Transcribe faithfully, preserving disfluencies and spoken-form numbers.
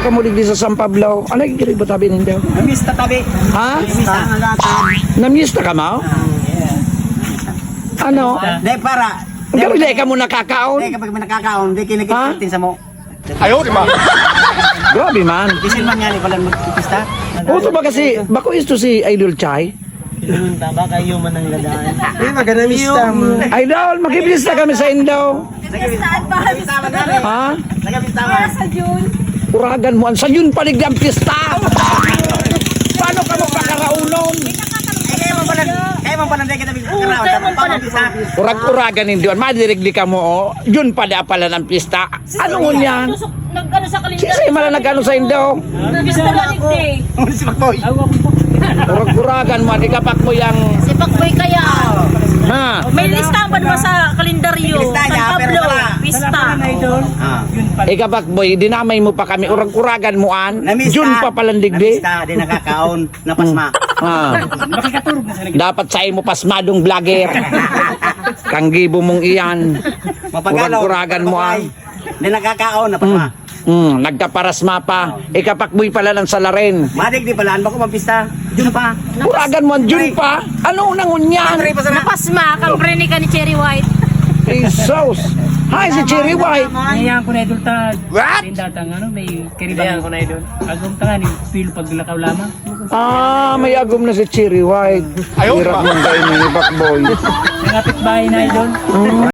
Kamo digdi sa San Pablo, ano yung giribo tabi nindo? Namista tabi. Ha? Namista. Namista ka mo? Ano? Dahil para. Garo, di ka mo nakakaon? Dahil kapag may nakakaon, di Ha? kinikitin sa mo. Ayaw, di ba? Grabe man. Bisin man nga ni pala magpipista. Uto ba kasi, bako isto si Idol Chai? Pinunta ba kayo man ang gadaan? Uy, maganda mista mo. Idol, makipista kami sa Indo. Nagkabistahan pa. Nagkabistahan na rin. Ha? Nagkabistahan. Para sa June. Uragan mo, ang sa June pa ligdi ang pista. Paano ka mo pakaraunon? Eh, kaya mo pala, kaya mo pala, hindi kita Oo, magkakarawan. kaya mo pala. Pamabisa. Urag-uragan nindo an, madirigdi kamo, oh. June pa di apalan ang pista. Ano ngunyan? Nag-ano sa kalendar? Sisay man ang nag-ano sa Indo? Mister Holiday. Ano si Pakboy? Urag-uragan mo, di ka Pakboy ang Si Pakboy kaya. Ha? May listahan ba naman sa kalendaryo? May listahan San niya, pero Pablo, wala. Pista. Ah. Ika Pakboy, dinamay mo pa kami. Urag-uragan mo an. Namista. June pa palandigdi. Namista, di nakakaon. Napasma. Ah. Dapat sa imo pasmadong vlogger. Kang gibo mong iyan. Mapagalo. Urag-uragan mo an. Di nakakaon, napasma. Hmm, nagkaparasma pa. Ika Pakboy pala ng salarin. Madig di pala, ano ba ko magpista? June pa. Uragan mo ang June pa? Ano na ngunyan? Napasma, kang prene ka ni Cherry White. Jesus! Hi, si Cherry White. Ayan ko na idol ta. What? Tinda tang ano, may kiribahan ko na idol. Agom ta nga, ni Phil paglakaw lamang. Ah, may agom na si Cherry White. Ayaw, Hirap di ba? Ng kainin ni Pakboy. Nangapit bahay na idol.